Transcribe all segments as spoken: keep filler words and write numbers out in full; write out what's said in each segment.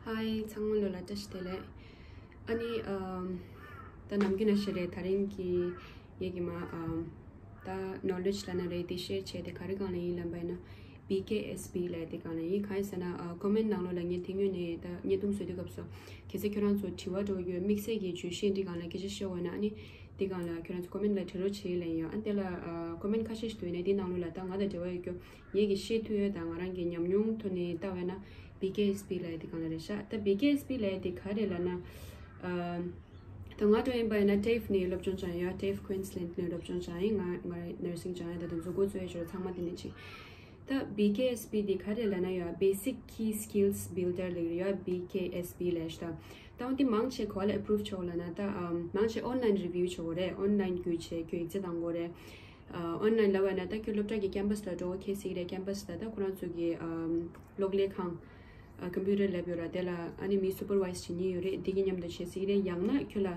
ཧའི། ཚང་མ་ལོ་ལ་བཀྲ་ཤིས་བདེ་ལེགས། ཨ་ནི་ཨམ། ད་ནམ་རྒྱུན་ནང་བཞིན་རེད། ད་རིང་གི་ངེད་ཀྱི་མ་ཨམ། ད་ནོ་ལེཇ་ལབ་ན་རེད། དེ་ཤེར་བྱས་ཏེ་ག་རེ་སྒང་ལ་ཡིན་ལབ་པ་ཡིན་ན། བི་ཀེ་ཨེས་བི་ལབ་དེ་སྒང་ལ་ཡིན། གང་ཡིན་ཟེར་ན་ཨ། ཀོ་མེན་ནང་ལོགས་ལ་ངས་དེ་སྔོན་ནས་ད་བརྙན་ཐུང་བཟོ་དུས་སྐབས་སུ་གལ་སྲིད་ཁྱོད་རང་ཚོ་དྲི་བ་འདྲ་བོ་ཡོད། དམིགས་བསལ་གྱི་བརྗོད་གཞི་འདི་སྒང་ལ་སྐད་ཆ་བཤད་འོས་ན། ཨ་ནི་དེ་སྒང་ལ་ཁྱོད་རང་ཚོ་ཀོ་མེན་ལ་བྲིས་རོགས་བྱེད་ལབ་ཡིན། ཡང་ཨ་དེ་ལ་ཨ། ཀོ་མེན་ཁ་ཤས་ཤིག་འདུག་ནས་དེ་ནང་ལོགས་ལ་ད་ང་དང་འབྲེལ་བ་ཡོད་རྒྱུ། ངེད་ཀྱིས་ཤེས་ཐུབ་ཡོད། ད་ང་རང་གི་ཉམས་མྱོང་ཐོག་ནས་ལྟ་བས་ན་བི་ཀེ་ཨེས་བི་ལབ་ཡ་དེ་སྒང་ལ་རེད་ཤག་ད་བི་ཀེ་ཨེས་བི་ལབ་ཡ་དེ་ག་རེ་ལབ་ན། ཨ། ད་ང་འདྲ་བོ་ཡིན་པ་ཡིན་ན་ཊེབ་ནས་སློབ་སྦྱོང་སྦྱངས་ཡོད། ཊེབ་ཀུན་སི་ལན་ནས་སློབ་སྦྱོང་སྦྱངས་ཡིན། ང་ང་ནར་སིང་སྦྱངས་ཡོད། ད་དེ་ཚོ་འགོ་བཙུགས་ཡ་ཞོར་ཚང་མ་དེ་ནས་བྱས། ད་བི་ཀེ་ཨེས་བི་དེ་ག་རེ་ལབ་ན་ཡ། Basic Key Skills Builder ལབ་ཡ། བི་ཀེ་ཨེས་བི་ལབ་ཤག་ད་འོ་དེ་མང་ཆེ་ག་པ་ལ་ཨེ་པུ་རུབ་བྱེད་དགོས་ལབ་ན། ད་ཨམ། མང་ཆེ་ཨོན་ལན་རི་བིའུ་བྱེད་དགོས་རེད། ཨོན་ལན་བརྒྱུད་བྱས་ཁྱོད་ཡིག་ཚད་བཏང་དགོས་རེད། ཨ། ཨོན་ལན་ལབ་པ་ན་ད་ཁྱོད་སློབ་གྲྭ་གི་ཁེམ་པ་སི་ལ་འགྲོ་འཁེལ་སྲིད་རེད། ཁེམ་པ་སི་ལ་ད་ཁོ་རང་ཚོ་གི་ཨམ། གློག་ཀླད་ཁང་། ཨ། ཀམ་པུ་ཊར་ལེབ་ཡོད་ར། དེ་ལ་ཨ་ནི་མི་སུ་པར་ཝའི་ཛི་བྱེད་མཁན་ཡོད་རེད། དེ་གི་མཉམ་དུ་བྱེད་སྲིད་རེད། ཡང་ན་ཁྱོད་ལ་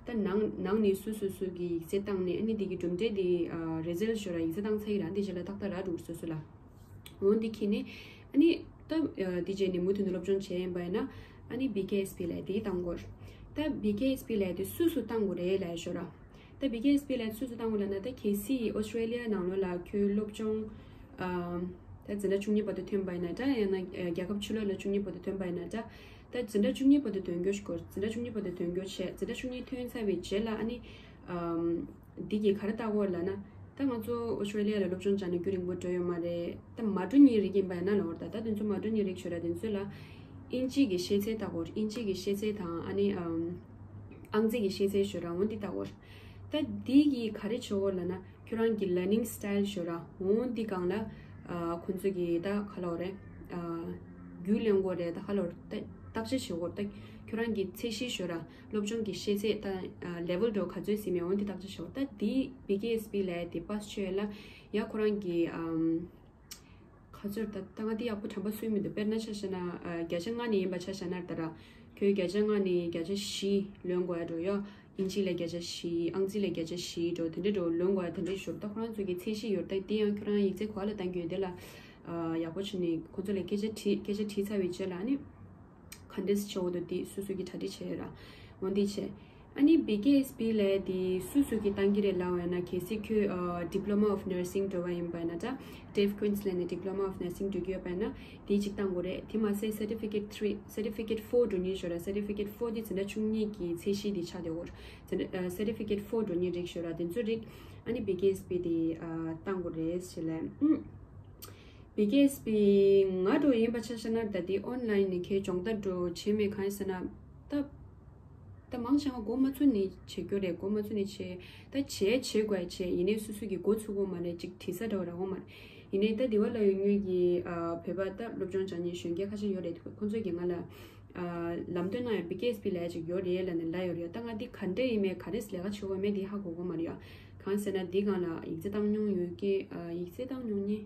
ད་ནང་ནང་ནས་སུ་སུ་སུ་གི་ཡིག་ཚད་བཏང་ནས། ཨ་ནི་དེ་གི་གྲུབ་འབྲས་དེ་ཨ། རི་ཛལ་ཊི་ཞོར་ར་ཡིག་ཚད་བཏང་ཚར་ཡིན་ར། དེ་རྗེས་ལ་ཏག་ཏག་རག་འགྲོ་སོ་སོ་ལ། འོ་འདི་ཁྱེར་ནས་ཨ་ནི་ད་ཨ། འདི་བྱས་ནས་མུ་མཐུད་དུ་སློབ་སྦྱོང་བྱས་ཡིན་པ་ཡིན་ན། ཨ་ནི་བི་ཀེ་ཨེས་བི་ལབ་ཡ་དེ་བཏང་དགོས། ད་བི་ཀེ་ཨེས་བི་ལབ་ཡ་དེ་སུ་སུ་བཏང་དགོས་རེད་ལབ་ཡ་ཞོར་ར། ད་བི་ཀེ་ཨེས་བི་ལབ་ཡ་སུ་སུ་བཏང་དགོས་ལབ་ན། ད་གལ་སྲིད་ཨོ་སི་ཀྲེ་ལི་ཡ་ནང་ལོགས་ལ་ཁྱོད་སློབ་སྦྱོང་ཨ། ད་འཛིན་གྲྭ་བཅུ་གཉིས་བར་དུ་ཐོན་པ་ཡིན་ན་འདྲ། ཡང་ན་ཨ། རྒྱལ་ཁབ་ཕྱི་ལོགས་ལ་བཅུ་གཉིས་བར་དུ་ཐོན་པ་ཡིན་ན་འདྲ། ད་འཛིན་གྲྭ་བཅུ་གཉིས་བར་དུ་ཐོན་རྒྱུ་ཞིག་དགོས། འཛིན་གྲྭ་བཅུ་གཉིས་བར་དུ་ཐོན་རྒྱུ་བྱས། འཛིན་གྲྭ་བཅུ་གཉིས་ཐོན་ཚར་བའི་རྗེས་ལ་ཨ་ནི་ཨམ། འདི་གིས་ག་རེ་བལྟ་གི་ཡོད་ལབ་ན། ད་ང་ཚོ་ཨོ་སི་ཀྲེ་ལི་ཡ་ལ་སློབ་སྦྱོང་སྦྱངས་ནས་རྒྱུན་རིང་པོ་འགྲོ་ཡོད་མ་རེད། ད་མ་འགྲོ་མཁན་རིགས་ཡིན་པ་ཡིན་ན་ལབ་པ་རེད། ད་ད་དེ་ཚོ་མ་འགྲོ་མཁན་རིགས་ཞོར་ར་དེ་ཚོ་ལ་དབྱིན་ཇི་གི་ཤེས་ཚད་བལྟ་གི་ཡོད། དབྱིན་ཇི་གི་ཤེས་ཚད་དང་ཨ་ནི་ཨམ། ཨང་རྩིས་ཀྱི་ཤེས་ཚད་ཞོར་ར་འོ་འདི་བལྟ་གི་ཡོད། ད་འདི་གིས་ག་རེ་བྱེད་གི་ཡོད་ལབ་ན། ཁྱོད་རང་གི་ལར་ནིང་སི་ཊའིལ་ཞོར་ར་འོ་འདི་སྒང་ལ་ཨ། ཁོང་ཚོ་གིས་ད་ག་ལབ་དགོས་རེད། ཨ། རྒྱུས་ལོན་དགོས་རེད། ད་ག་ལབ་དགོས་རེད། ད་བརྟག་དཔྱད་བྱེད་དགོས་རེད། ད་ཁྱོད་རང་གི་ཚད་གཞི་ཞོར་ར་སློབ་སྦྱོང་གི་ཤེས་ཚད་ད་ལེ་ཝལ་འདྲ་བོ་ག་ཚོད་ཟིན་མེད་འོ་འདི་བརྟག་དཔྱད་བྱེད་དགོས། ད་འདི་བི་ཀེ་ཨེས་བི་ལབ་ཡ་དེ་པཱ་སི་བྱེད་ཡ་ལ་ཡ་ཁོ་རང་གི་ཨམ། ག་ཚོད་ད་ད་ང་འདི་ཡག་པོ་དྲན་པ་གསོས་མི་འདུག་དཔེར་ན་ཆ་བཞག་ན་ཨ། བརྒྱ་ཆ་ལྔ་ནས་ཡིན་པ་ཆ་བཞག་ན་ད་ར། ཁྱོད་བརྒྱ་ཆ་ལྔ་ནས་བརྒྱ་ཆ་བཞི་ལོན་དགོས་ཡ་འདྲ་བོ་ཡོད། དབྱིན་ཇི་ལ་བརྒྱ་ཆ་བཞི། ཨང་རྩིས་ལ་བརྒྱ་ཆ་བཞི་འདྲ་བོ་དེ་འདྲ་འདྲ་བོ་ལོན་དགོས་ཡ་དེ་འདྲ་ཞོར། ད་ཁོ་རང་ཚོ་གི་ཚད་གཞི་ཡོད་རེད། ད་དེ་ཡང་ཁྱོད་རང་ཡིག་ཚད་ག་པ་ལ་བཏང་གི་ཡོད་དེ་ལ་ཨ། ཡག་པོ་བྱས་ནས་ཁོང་ཚོ་ལ་སྐད་ཆ་དྲིས། སྐད་ཆ་དྲིས་ཚར་བའི་རྗེས་ལ་ཨ་ནི་ག་འདྲས་བྱེད་དགོས་འདུག་དེ་སོ་སོ་གིས་གྲ་སྒྲིག་བྱས་ཡོད་ར། འོ་འདི་བྱས། ཨ་ནི་བི་ཀེ་ཨེས་བི་ལབ་ཡ་དེ་སུ་སུ་གིས་བཏང་གི་རེད་ལབ་པ་ཡིན་ན། གལ་སྲིད་ཁྱོད་ཨ། Diploma of Nursing འགྲོ་བ་ཡིན་པ་ཡིན་ན་འདྲ། ཊེབ་ཀུན་སི་ལན་ནས་Diploma of Nursing འགྲོ་གི་ཡོད་པ་ཡིན་ན་དེ་གཅིག་བཏང་དགོས་རེད། དེ་མ་ཟད་Certificate three, Certificate four འགྲོ་མཁན་ཞིག་ཡོད་ར། Certificate four དེ་འཛིན་གྲྭ་བཅུ་གཉིས་ཀྱི་ཚད་གཞི་དེ་ཆགས་བསྡད་ཡོད། འཛིན་ཨ། Certificate four འགྲོ་མཁན་རིགས་ཞིག་ཡོད་ར། དེ་ཚོ་རིགས་ཨ་ནི་བི་ཀེ་ཨེས་བི་དེ་ཨ། བཏང་དགོས་རེད་ཞེས་ལབ། ཨུམ། བི་ཀེ་ཨེས་བི་ང་འདྲ་བོ་ཡིན་པ་ཆ་བཞག་ན་ད་དེ་ཨོན་ལན་ནས་ཁྱེད་སྦྱོང་བརྡར་འདྲ་བོ་བྱས་མེད། གང་ཡིན་ཟེར་ན་ད། ད་མང་ཆེ་བ་འགོ་མ་ཚུགས་ནས་བྱེད་རྒྱུ་རེད། འགོ་མ་ཚུགས་ནས་བྱེད། ད་བྱེད་བྱེད་དགོས་བྱེད། ཡིན་ནའི་སོ་སོ་གི་འགོ་ཚུགས་ཀྱི་ཡོད་མ་རེད། ཅིག་དྲི་ས་འདྲ་བོ་རག་གི་ཡོད་མ་རེད། ཡིན་ནའི་ད་དེ་བ་ལ་ཡོད་མཁན་གྱི་ཨ། བོད་པ་ད་སློབ་སྦྱོང་སྦྱང་མཁན་གཞོན་སྐྱེས་ཁ་ཤས་ཡོད་རེད། ཁོང་ཚོས་ཀྱིས་ང་ལ་ཨ། ལམ་སྟོན་གནང་ཡོད། བི་ཀེ་ཨེས་བི་ལབ་ཡ་ཅིག་ཡོད་རེད་ལབ་ནས་ལབ་ཡོད་རེད། ད་ང་འདི་ག་འདྲས་ཡིན་མིན་ག་རེ་ལས་ཀ་བྱེད་དགོས་མིན་འདི་ཧ་གོ་གི་ཡོད་མ་རེད་ཡ། གང་ཟེར་ན་འདི་སྒང་ལ་ཡིག་ཚད་བཏང་མྱོང་ཡོད་ཀྱི་ཨ། ཡིག་ཚད་བཏང་མྱོང་མཁན་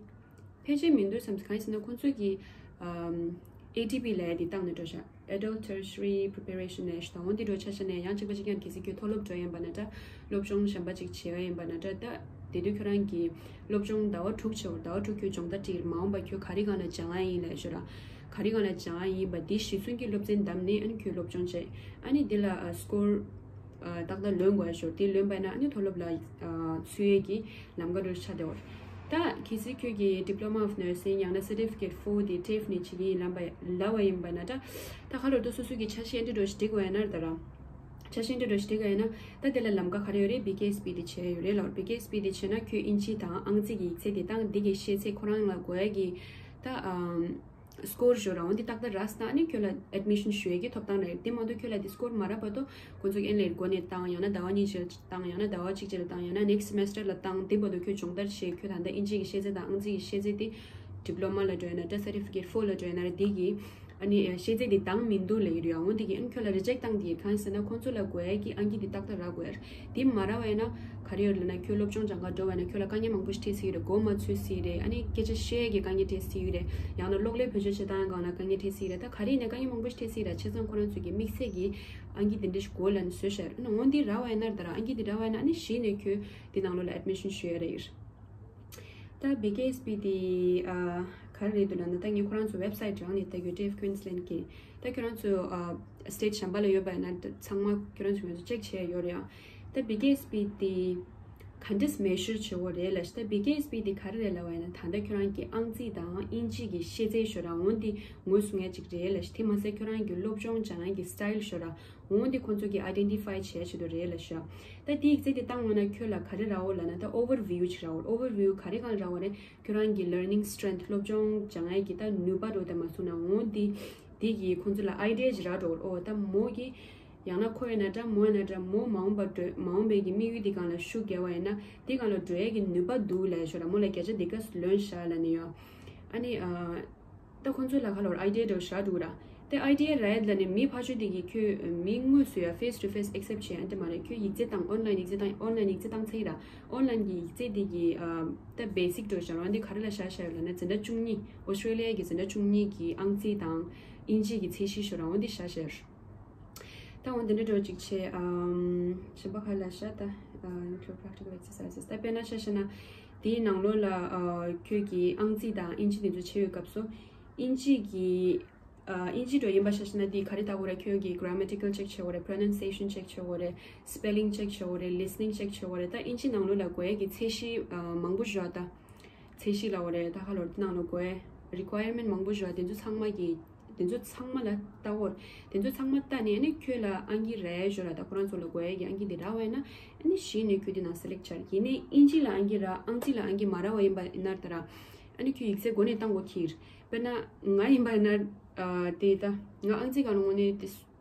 ཕལ་ཆེར་མི་འདུག་བསམ། གང་ཡིན་ཟེར་ན་ཁོང་ཚོས་ཀྱིས་ཨམ། ཨེ་ཌི་པི་ལབ་ཡ་འདི་བཏང་ནས་འགྲོ་ཤག Adult Tertiary Preparation ལབ་ཡ་ཞིག་དང་། འོ་འདི་འདྲ་བོ་ཆ་བཞག་ན་ཡང་གཅིག་པ་གཅིག་རྐྱང་། གལ་སྲིད་ཁྱོད་མཐོ་སློབ་འགྲོ་ཡ་ཡིན་པ་ན་འདྲ། སློབ་སྦྱོང་གཞན་པ་ཅིག་བྱེད་ཡ་ཡིན་པ་ན་འདྲ། ད་དེ་དུས་ཁྱོད་རང་གི་སློབ་སྦྱོང་ཟླ་བ་དྲུག་བྱེད་པ། ཟླ་བ་དྲུག་ཁྱོད་སྦྱོང་བརྡར་བྲིས། མ་འོངས་པ་ཁྱོད་ག་རེ་སྒང་ལ་སྦྱང་ཡ་ཡིན་ལབ་ཡ་ཞིག་ར། ག་རེ་སྒང་ལ་སྦྱང་ཡ་ཡིན་པ་འདི་གཞི་བཟུང་གི་སློབ་ཚན་བདམས་ནས་ཨ་ནི་ཁྱོད་སློབ་སྦྱོང་བྱེད། ཨ་ནི་འདི་ལ་ཨ། སི་ཀོར་ཨ། ཏག་ཏག་ལོན་དགོས་ཡ་ཞོར། དེ་ལོན་པ་ཡིན་ན་ཨ་ནི་མཐོ་སློབ་ལ་ཨ། ཚུད་ཡས་ཀྱི་ལམ་ཁ་འདྲ་ཆགས་བསྡད་ཡོད། ད་གལ་སྲིད་ཁྱོད་ཀྱིས་Diploma of Nursing ཡང་ན་Certificate four དེ་ཊེབ་ནས་བྱེད་ཀྱི་ཡིན་ལབ་པ་ལབ་པ་ཡིན་པ་ན་འདྲ། ད་ག་ལོར་དུ་སོ་སོ་གི་འཆར་གཞི་འདི་འདྲ་ཞིག་སྒྲིག་དགོས་ཡ་ན་ད་ར། འཆར་གཞི་འདི་འདྲ་ཞིག་སྒྲིག་དགོས་ཡ་ན་ད་དེ་ལ་ལམ་ཁ་ག་རེ་ཡོད་རེད། བི་ཀེ་ཨེས་བི་དེ་བྱས་ཡོད་རེད་ལ། བི་ཀེ་ཨེས་བི་དེ་བྱས་ན་ཁྱོད་དབྱིན་ཇི་དང་ཨང་རྩིས་ཀྱི་ཡིག་ཚད་དེ་དང་འདི་གི་ཤེས་ཚད་ཁོ་རང་ལ་དགོས་ཡ་གི་ད་ཨམ། སི་ཀོར་ཞོ་རང་འདི་ཏག་ཏག་རག་སོང་ན་ཨ་ནི་ཁྱོད་ལ་ཨེཌ་མི་ཤན་ཞུ་ཡས་ཀྱི་ཐོབ་ཐང་རེད། དེ་མ་གཏོགས་ཁྱོད་ལ་དེ་སི་ཀོར་མ་རག་བར་དུ་ཁོང་ཚོ་གི་ཨེ་ལེ་འགོ་ནས་བཏང་། ཡང་ན་ཟླ་བ་གཉིས་རྗེས་བཏང་། ཡང་ན་ཟླ་བ་གཅིག་རྗེས་ལ་བཏང་། ཡང་ན་ནེགསི་སི་མེ་སི་ཊར་ལ་བཏང་། དེ་བར་དུ་ཁྱོད་སྦྱོང་བརྡར་བྱེད། ཁྱོད་ད་ལྟ་ཨིན་ཇི་གི་ཤེས་ཚད་དང་ཨང་རྩིས་ཀྱི་ཤེས་ཚད་དེ་ཌི་པི་ལོ་མ་ལ་འགྲོ་ཡ་ན་འདྲ། སར་ཊི་ཕི་ཀེཊ་ཕོར་ལ་འགྲོ་ཡ་ན་རེད། དེ་གི་ཨ་ནི་ཤེས་ཚད་དེ་འདང་མི་འདུག་ལབ་ཡོད་རེད། འོ་དེ་གི་ཨ་ནི་ཁྱོད་ལ་རི་ཇེག་བཏང་དེ་གང་ཡིན་ཟེར་ན་ཁོང་ཚོ་ལ་དགོས་ཡ་གི་ཨང་ཀི་དེ་ཏག་ཏག་རག་དགོས་ཡ་རེད། དེ་མ་རག་པ་ཡིན་ན་ག་རེ་ཡོད་ལབ་ན་ཁྱོད་སློབ་སྦྱོང་སྦྱང་ག་འགྲོ་བ་ན་ཁྱོད་ལ་དཀའ་ངལ་མང་པོ་ཞིག་འཕྲད་སྲིད་ཀྱི་རེད། མགོ་མ་ཚོས་སྲིད་ཀྱི་རེད། ཨ་ནི་སྐད་ཆ་བཤད་ཀྱི་དཀའ་ངལ་འཕྲད་སྲིད་ཀྱི་རེད། ཡང་ན་གློག་ཀླད་བེད་སྤྱོད་བྱེད་སྟངས་སྒང་ལ་དཀའ་ངལ་འཕྲད་སྲིད་ཀྱི་རེད། ད་ག་རེ་ཡིན་ན་དཀའ་ངལ་མང་པོ་ཞིག་འཕྲད་སྲིད་ཀྱི་རེད། བྱས་ཙང་ཁོ་རང་ཚོ་གི་དམིགས་བསལ་གྱི་ཨང་ཀི་དེ་འདྲ་ཞིག་དགོས་ལབ་ནས་བཟོས་བཞག་ཡོད། ཨ་ནི་འོ་འདི་རག་པ་ཡིན་ན་ད་ར་ཨང་ཀི་འདི་རག་པ་ཡིན་ན་ཨ་ནི་གཞི་ནས་ཁྱོད་འདི་ནང་ལོགས་ལ་ཨེཌ་མི་ཤན་ཞུ་ཡ་རེད། ད་བི་ཀེ་ཨེས་བི་དེ་ཨ། ག་ ག་རེ་རེད་འདུག་ལབ་ན། ད་ངས་ཁོ་རང་ཚོ་ཝེབ་སའིཊ་རང་ནས་ལྟ་གི་ཡོད། ཊེ་ཕི་ཁུན་སི་ལན་གི། ད་ཁྱོད་རང་ཚོ་ཨ་སི་ཊེཊ་གཞན་པ་ལ་ཡོད་པ་ཡིན་ན་ད་ཚང་མ་ཁྱོད་རང་ཚོ་ངོས་སུ་ཅེག་བྱས་ཡོད་རེད་ཨ། ད་བི་ཀེ་ཨེས་པི་དེ་ག་འདྲས་མེ་ཤར་བྱེད་དགོས་རེད་ལབ་ཤག་ད་བི་ཀེ་ཨེས་པི་དེ་ག་རེ་རེད་ལབ་པ་ཡིན་ན། ད་ལྟ་ཁྱོད་རང་གི་ཨང་རྩིས་དང་དབྱིན་ཇི་གི་ཤེས་ཚད་ཤོད་ར་འོ་འདི་ངོས་བཟུང་ཡ་ཅིག་རེད་ལབ་ཤག་དེ་མ་ཟད་ཁྱོད་རང་གི་སློབ་སྦྱོང་སྦྱང་ཡ་གི་སི་ཊའིལ་ཤོད་ར་འོ་འདི་ཁོང་ཚོ་གིས་ཨའི་ཌེན་ཊི་ཕའི་བྱེད་ཡ་ཆེད་དུ་རེད་ལབ་ཤག་ད་དེའི་ཡིག་ཚད་དེ་བཏང་འོང་ན་ཁྱོད་ལ་ག་རེ་རག་འོ་ལབ་ན། ད་ཨོ་ཝར་བིའུ་ཅིག་རག་འོ། ཨོ་ཝར་བིའུ་ག་རེ་སྒང་རག་འོ་རེད། ཁྱོད་རང་གི་ལར་ནིང་སི་ཊེ་རེན་ཐི། སློབ་སྦྱོང་སྦྱང་ཡས་ཀྱི་ད་ནུས་པ་འགྲོ་དེ་མ་སོང་ན་འོ་འདི་འདི་གི་ཁོང་ཚོ་ལ་ཨའི་ཌི་ཡ་ཅིག་རག་འགྲོ་འོ། ད་མོ་གི་ཡང་ན་ཁོ་ཡིན་ན་འདྲ་མོ་ཡིན་ན་འདྲ་མོ་མ་འོངས་པ་འགྲོ་མ་འོངས་པའི་གི་དམིགས་ཡུལ་འདི་སྒང་ལ་ཤུགས་རྒྱབ་པ་ཡིན་ན་འདི་སྒང་ལ་འགྲོ་ཡས་ཀྱི་ནུས་པ་འདུག་ལབ་ཤོད་ར། མོ་ལ་བརྒྱ་ཆ་འདི་ག་ལོན་ཤག་ལབ་ནི་ཡོད། ཨ་ནི་ཨ། ད་ཁོང་ཚོ་ལ་ཁ་ལོར་ཨའི་ཌི་ཡ་འདྲ་བོ་ཞེ་དྲག་འདུག་ར། དེ་ཨའི་ཌི་ཡ་རག་ཡས་ལ་ནི་མི་ཕར་ཕྱོགས་དེ་གིས་ཁྱོད་མི་དངོས་སུ་ཡ་ཕེས་ཊུ་ཕེས་ཨེག་སེབ་བྱེད་ཡ་འདི་མ་རེད། ཁྱོད་ཡིག་ཚད་བཏང་། ཨོན་ལན་ཡིག་ཚད་བཏང་། ཨོན་ལན་ཡིག་ཚད་བཏང་ཚར་ཡིན་ར། ཨོན་ལན་གྱི་ཡིག་ཚད་དེ་གི་ཨ་ད་བེ་སིག་འདྲ་བོ་ཞེ་དྲག་འདི་ག་རེ་ལ་བཞག་བཞག་ཡོད་ལབ་ན་འཛིན་གྲྭ་བཅུ་གཉིས། ཨོ་སི་ཊྲེ་ལི་ཡ་གི་འཛིན་གྲྭ་བཅུ་གཉིས་ཀྱི་ཨང་རྩིས་དང་དབྱིན་ཇི་གི་ཚད་གཞི་ཤོད་ར་འོ་འདི་བཞག་བཞག་ཡོད། ད་འོ་འདི་འདྲ་འདྲ་བོ་ཅིག་བྱས། ཨམ་གཞན་པ་ག་ལ་བཞག་ད། ཨ་include practical exercises. ད་དཔེར་ན་ཆ་བཞག་ན་དེའི་ནང་ལོགས་ལ་ཨ་ཁྱོད་ཀྱི་ཨང་རྩིས་དང་དབྱིན་ཇི་དེ་ཚོ་བྱེད་ཡོད་སྐབས་སུ་དབྱིན་ཇི་གི་ཨ་དབྱིན་ཇི་འདྲ་བོ་ཡིན་པ་ཆ་བཞག་ན་དེ་ག་རེ་ལྟ་དགོས་རེད། ཁྱོད་ཀྱི་གྷ་ར་མེ་ཊི་ཀལ་ཅེག་བྱེད་དགོས་རེད། པོ་རོ་ནན་སི་ཨེ་ཤན་ཅེག་བྱེད་དགོས་རེད། སི་པེ་ལིང་ཅེག་བྱེད་དགོས་རེད། ལི་སི་ནིང་ཅེག་བྱེད་དགོས་རེད། ད་དབྱིན་ཇི་ནང་ལོགས་ལ་དགོས་ཡས་ཀྱི་ཚད་གཞི་ཨ་མང་པོ་ཞིག་ཡོད། ད་ཚད་གཞི་ལབ་དགོས་རེད། ད་ཁ་ལོར་དེ་ནང་ལ་དགོས་ཡས་རི་ཀོ་ཡར་མེན་ཊི་མང་པོ་ཞིག་ཡོད། དེ་ཚོ་ཚང་མ་གི་དེ་ཚོ་ཚང་མ་ལ་ལྟ་དགོས། དེ་ཚོ་ཚང་མ་ལྟ་ནས་ཨ་ནི་ཁྱོད་ལ་ཨང་ཀི་རག་ཡས་ཞོར་ལ་ད་ཁོ་རང་ཚོ་ལ་དགོས་ཡས་ཀྱི་ཨང་ཀི་དེ་རག་པ་ཡིན་ན་ཨ་ནི་གཞི་ནས་ཁྱོད་དེ་ནང་སེ་ལེག་ཊི་བྱ། ཡིན་ནའི་དབྱིན་ཇི་ལ་ཨང་ཀི་རག་ཨང་རྩིས་ལ་ཨང་ཀི་མ་རག་པ་ཡིན་པ་ཡིན་ན་ད་ར་ཨ་ནི་ཁྱོད་ཡིག་ཚད་མགོ་ནས་བཏང་དགོས་ཀྱི་རེད། དཔེར་ན་ང་ཡིན་པ་ཡིན་ན་ཨ་དེ་ད་ང་ཨང་རྩིས་སྒང་ལ་དངོས་གནས་དེ་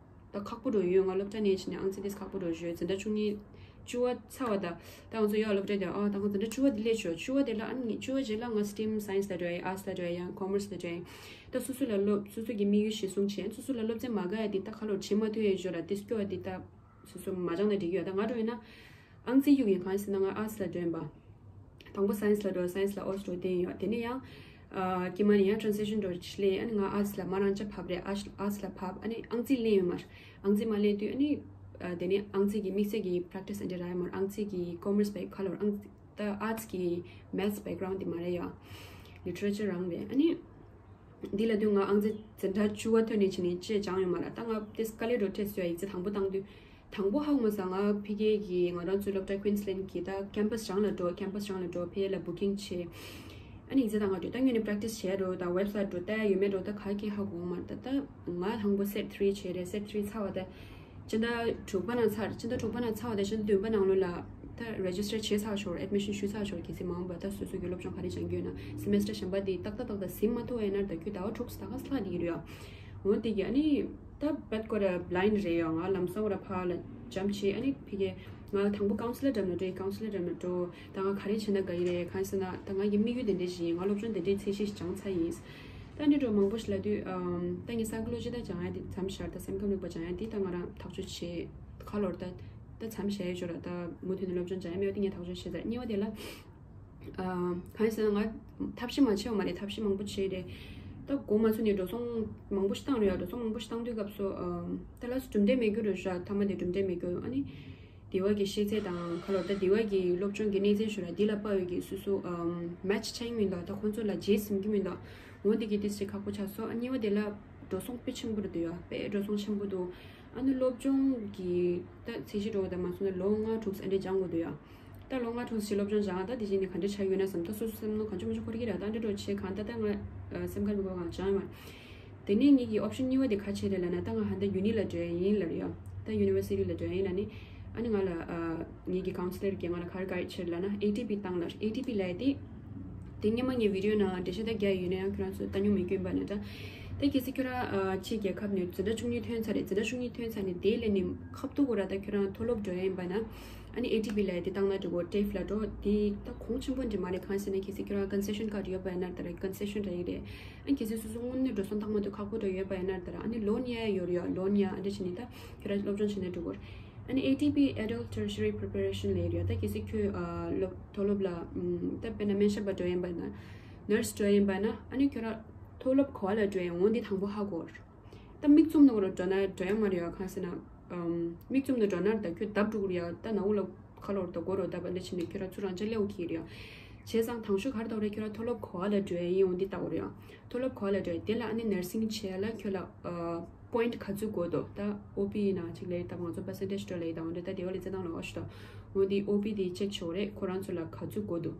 ད་ཁག་པོ་འདྲ་ཡོད། ང་སློབ་གྲྭ་ནས་ཕྱིན་ནས་ཨང་རྩིས་དེ་ཁག་པོ་འདྲ་ཡོད། འཛིན་གྲྭ་བཅུ་གཉིས་བཅུ་པ་ཚར་བ་ད་ད་ང་ཚོ་ཡོད་སློབ་གྲྭ་དེ། ཨ་ད་ང་འཛིན་གྲྭ་བཅུ་པ་དེ་སླེབས་ཆོག་བཅུ་པ་དེ་ལ་ཨ་ནི་བཅུ་པ་རྗེས་ལ་ང་སི་ཊིམ་སའེན་སི་ལ་འགྲོ་ཡ་ཡིན། ཨར་ཊི་སི་ལ་འགྲོ་ཡ་ཡིན། ཀོ་མར་སི་ལ་འགྲོ་ཡ་ཡིན། ད་སོ་སོ་ལ་སློབ་སོ་སོ་གི་དམིགས་ཡུལ་གཞིར་བཟུང་བྱས་སོ་སོ་ལ་སློབ་ཚན་མ་དགའ་ཡ་དེ་ད་ཁ་ལོར་བྱེད་མ་ཐུབ་ཡ་ཞོར་ལ་དེ་སྐྱོ་བ་དེ་ད་སོ་སོ་མ་སྦྱངས་ན་འགྲིག་གི་ཡོད། ད་ང་འདྲ་ཡིན་ན་ཨང་རྩིས་གཡུག་ཡིན། གང་ཡིན་ཟེར་ན་ང་ཨར་ཊི་སི་ལ་འགྲོ་ཡིན་པ། དང་པོ་སའེན་སི་ལ་འགྲོ། སའེན་སི་ལ་ཨོ་ཊི་སི་འགྲོ་བསྡད་ཡོད། དེ་ནས་ཡང་ཨ་ཀྱེ་མ་ནས་ཡང་ཊེ་རན་སི་ལེ་ཤན་འགྲོ་ཆེད་ལས་ཨ་ནི་ང་ཨར་ཊི་སི་ལ་མ་རང་ཅག་བབས་རེད། ཨར་ཊི་སི་ལ་བབས། ཨ་ནི་ཨང་རྩིས་ལེན་ཡོད་མ་རེད། ཨང་རྩིས་མ་ལེན་དུས་ཨ་ནི་ཨ་དེ་ནས་ཨང་རྩིས་ཀྱི་དམིགས་བསལ་གྱི་པེ་རེག་ཊི་སི་ཨ་འདྲ་རག་ཡོད་མ་རེད། ཨང་རྩིས་ཀྱི་ཀོ་མར་སི་བའི་ཁ་ལོར་ཨང་ད་ཨར་ཊི་སི་ཀྱི་མེ་ཐི་སི་བེག་གྷ་རའུན་ཌི་དེ་མ་རེད་ཡ། ལི་ཊི་རེ་ཅར་རང་རེད། ཨ་ནི་འདི་ལ་དུས་ང་ཨང་རྩིས་འཛིན་གྲྭ་བཅུ་པ་ཐོན་ནས་བྱས་ནས་ཅེས་སྦྱངས་ཡོད་མ་རེད། ད་ང་དེ་དཀའ་ལས་འགྲོ་ཐེབས་སོང་ཡ། ཡིག་ཚད་དང་པོ་བཏང་དུས། དང་པོ་ཧ་གོ་མ་སོང་། ང་ཕ་གི་གི་ང་རང་ཚོའི་སློབ་གྲྭ་ཀུན་སི་ལན་གྱི་ད་ཁེམ་པ་སི་རང་ལ་འགྲོ། ཁེམ་པ་སི་རང་ལ་འགྲོ། ཕ་གི་ལ་བུ་ཀིང་བྱས། ཨ་ནི་ཡིག་ཚད་བཏང་ག་འགྲོ། ད་ངོས་ནས་པེ་རེག་ཊི་སི་བྱས་འགྲོ། ད་ཝེབ་སའིཊ་འགྲོ་ལྟ་ཡ་ཡོད་མེད་འགྲོ་ད་ག་གེ་ཧ་གོ་མ་རེད། ད་ད་ང་དང་པོ་སེཊ་ཐི་རི་བྱས་རེད། སེཊ་ཐི་རི་ཚར་བ་ད་སྤྱི་ཟླ་དྲུག་པ་ནང་ཚར། སྤྱི་ཟླ་དྲུག་པ་ནང་ཚར་བ་ད་སྤྱི་ཟླ་བདུན་པ་ནང་ལོགས་ལ་ད་རེ་ཇི་སི་ཊར་བྱས་ཚར་ཞོར། ཨེཌ་མི་ཤན་ཞུས་ཚར་ཞོར། གལ་སྲིད་མ་འོངས་པ་ད་སོ་སོ་གི་སློབ་སྦྱོང་ག་རེ་སྦྱང་རྒྱུ་ཡོད་ན་སེ་མེ་སི་ཊར་གཞན་པ་དེ་ཏག་ཏག་ཏག་ཏག་ཟིན་མ་ཐུབ་པ་ཡིན་ན་ད་ཁྱོད་ཟླ་བ་དྲུག་ཙམ་ད་ག་ལྷག་བསྡད་ཀྱི་རེད་ཡ། འོ་དེ་གི་ཨ་ནི་ད་བད་ཀོ་ར་བྷི་ལའིན་ཌི་རེད་ཡ། ང་ལམ་སང་ར་ཕར་ལ་འཇམ་བྱས། ཨ་ནི་ཕ་གི་ང་དང་པོ་ཀའུན་སི་ལར་འགྲམ་ལ་འགྲོ་ཡིན། ཀའུན་སི་ལར་འགྲམ་ལ་འགྲོ། ད་ང་ག་རེ་བྱས་ན་དགའ་ཡི་རེད། གང་ཟེར་ན་ད་ང་གི་དམིགས་ཡུལ་དེ་འདྲས་ཞིག་ཡིན། ང་སློབ་སྦྱོང་དེ་འདྲས་ཚད་གཞི་ཞིག་སྦྱངས་ཚར་ཡིན། ད་འདི་འདྲ་མང་པོ་ཞིག་ལབ་དུས་ཨམ་ད་ངས་སའི་ཀོ་ལོ་ཇི་ད་སྦྱང་ཡ་དེ་མཚམས་བཞག་ད་སེམས་ཁམས་རིག་པ་སྦྱང་ཡ་དེ་ད་ང་རང་ཐག་གཅོད་བྱས། ཁ་ལོར་ད་ད་མཚམས་བཞག་ཡ་ཞོར་ལ་ད་མུ་མཐུད་ནས་སློབ་སྦྱོང་སྦྱང་ཡ་མེད་པ་དེ་ངས་ཐག་གཅོད་བྱས་ཚར། གཉིས་པ་དེ་ལ། ཨ་གང་ཡིན་ཟེར་ན་ང་ཐབས་ཤེས་མ་བྱས་པ་མ་རེད། ཐབས་ཤེས་མང་པོ་བྱས་རེད། ད་འགོ་མ་ཚུགས་ནས་འགྲོ་སོང་མང་པོ་ཞིག་བཏང་རེད་ཡ། འགྲོ་སོང་མང་པོ་ཞིག་བཏང་དུས་སྐབས་སུ་ཨ་ད་ལགས་སུ་གྲུབ་འབྲས་མེད་རྒྱུ་རེད་ཤག་མཐའ་མ་དེ་གྲུབ་འབྲས་མེད་རྒྱུ། ཨ་ནི་དེ་བ་གི་ཤེས་ཚད་དང་ཁ་ལོར་ད་དེ་བ་གི་སློབ་སྦྱོང་གི་གནས་ཚད་ཞུ་ར་འདི་ལ་དཔག་ཡོད་ཀྱི་སུ་སུ་ཨམ་མེ་ཆི་ཆགས་ཀྱི་མི་འདུག་ད་ཁོང་ཚོ་ལ་རྗེས་ཟིན་གྱི་མི་འདུག་འོ་འདི་གི་ཏིས་ཅིག་ཁག་པོ་ཆགས་སོང་། ཨ་གཉིས་པ་དེ་ལ་འགྲོ་སོང་དཔེ་ཆེན་པོ་རེད་འདུག་ཡ། དཔེ་འགྲོ་སོང་ཆེན་པོ་འདུག་ཨ་ནི་སློབ་སྦྱོང་གི་ད་ཚད་གཞི་འགྲོ་བ་ད་མ་སོང་ན་ལོ་ལྔ་དྲུག་ཙམ་ཨ་འདྲས་སྦྱང་དགོས་འདུག་ཡ། ད་ལོ་ལྔ་དྲུག་ཙམ་སློབ་སྦྱོང་སྦྱང་། ད་དེ་བཞིན་ནི་ག་འདྲ་ཆགས་ཡོད་ན་བསམ། ད་སོ་སོ་སེམས་ནང་གང་བྱུང་མང་བྱུང་འཁོར་གྱི་རེད། ད་འདྲ་འགྲོ་ཆེ་གང་ད་ད་ང་སེམས་ཁམས་ཀྱི་སྐོར་གང་སྦྱང་ཡོད་མ་རེད། དེ་ནས་ངེད་ཀྱི་ཨོབ་ཤན་གཉིས་པ་དེ་ག་བྱས་རེད་ལབ་ན། ད་ང་ཧ་ད་ཡུ་ནི་ལ་འགྲོ་ཡ་ཡིན་ལབ་རེད་ཡ། ད་ཡུ་ནི་ཝར་སི་ཊི་ལ་འགྲོ་ཡ་ཡིན་ལབ་ནི། ཨ་ནི་ང་ལ་ཨ་ངེད་ཀྱི་ཀའུན་སི་ལར་གྱིས་ང་ལ་ག་རེ་ག་རེ་བྱས་རེད་ལབ་ན། ཨེ་ཊི་པི་བཏང་ལབ། ཨེ་ཊི་པི་ལབ་ཡ་དེ་དེ་སྔོན་མ་ངའི་བི་ཌི་ཡོ་ནང་འགྲེལ་བཤད་ད་རྒྱག་ཡོད་ན་ཡང་ཁྱོད་རང་ཚོ་ལྟ་མྱོང་མེད་རྒྱུ་ཡིན་པ་ན་འདྲ། ད་གལ་སྲིད་ཁྱོད་རང་ཨ་ཕྱིའི་རྒྱལ་ཁབ་ནས་འཛིན་གྲྭ་བཅུ་གཉིས་ཐོན་ཚར་རེད། འཛིན་གྲྭ་བཅུ་གཉིས་ཐོན་ཚར་ནས་དེ་ལས་ནི་ཁ་ཐུག་གོ་ར་ད་ཁྱོད་རང་མཐོ་སློབ་འགྲོ་ཡ་ཡིན་པ་ན། ཨ་ནི་ཨེ་ཊི་པི་ལབ་ཡ་དེ་བཏང་ན་འགྲིག་གོ། ཊེབ་ལ་འགྲོ། དེ་ད་གོང་ཆེན་པོ་འདྲ་མ་རེད། གང་ཟེར་ན་གལ་སྲིད་ཁྱོད་རང་ཀོན་སེ་ཤན་ཀཱཌ་ཡོད་པ་ཡིན་ན་ད་རེད། ཀོན་སེ་ཤན་རེད་ཀྱི་རེད། ཨ་ནི་གལ་སྲིད་སོ་སོ་དངོས་གནས་འགྲོ་སོང་བཏང་མ་ཐུབ་ཁག་པོ་འདྲ་ཡོད་པ་ཡིན་ན་ད་ར་ཨ་ནི་ལོན་ཡ་ཡོད་རེད་ཡ། ལོན་ཡ་ཨ་འདྲ་བྱས་ནས་ད་ཁྱོད་རང་སློབ་སྦྱོང་བྱས་ན་འགྲིག་གོ། ཨ་ནི་ཨེ་ཊི་པི་Adult Tertiary Preparation ལབ་ཡ་རེད་ཡ། ད་གལ་སྲིད་ཁྱོད་ཨ་སློབ་མཐོ་སློབ་ལ་ཨམ་ད་དཔེར་ན་སྨན་ཞབས་པ་འགྲོ་ཡ་ཡིན་པ་ན། ནར་སི་འགྲོ་ཡ་ཡིན་པ་ན་ཨ་ནི་ཁྱོད་རང་མཐོ་སློབ་ག་པ་ལ་འགྲོ་ཡ་འོ་འདི་དང་པོ་ཧ་གོ་ར། ད་མིག་བཙུམ་ནས་འགྲོ་ན་འགྲོ་ཡ་མ་རེད་ཡ། གང་ཟེར་ན་ཨམ་མིག་བཙུམ་ནས་འགྲོ་ན་ད་ཁྱོད་བརྡབ་འགྲོ་གི་རེད་ཡ། ད་ནང་ལོགས་ཁ་ལོར་ད་སྒོ་རུ་བརྡབ་པ་འདྲ་བྱས་ནས་ཁྱོད་རང་ཚུར་རང་ཅག་སླེབས་འོ་གི་རེད་ཡ། བྱས་ཙང་དང་ཤོས་ག་རེ་ལྟ་བ་རེད། ཁྱོད་རང་མཐོ་སློབ་ག་པ་ལ་འགྲོ་ཡ་ཡིན། འོ་འདི་ལྟ་བ་རེད་ཡ། མཐོ་སློབ་ག་པ་ལ་འགྲོ་ཡ། དེ་ལ་ཨ་ནི་nursing་བྱས་ལ་ཁྱོད་ལ་ཨ་point་ག་ཚོད་དགོས་འདུག་ད་ཨོ་པི་ཡིན་ན་ཅིག་ལས་ད་ང་ཚོ་percentage་འགྲོ་ལས་ད་འོ་འདི་ད་དེ་བ་ལས་རྩེད་ཐང་ལ་འོ་ཞུ་ད། འོ་འདི་ཨོ་པི་འདི་check་བྱེད་དགོས་རེད། ཁོ་རང་ཚོ་ལ་ག་ཚོད་དགོས་འདུག་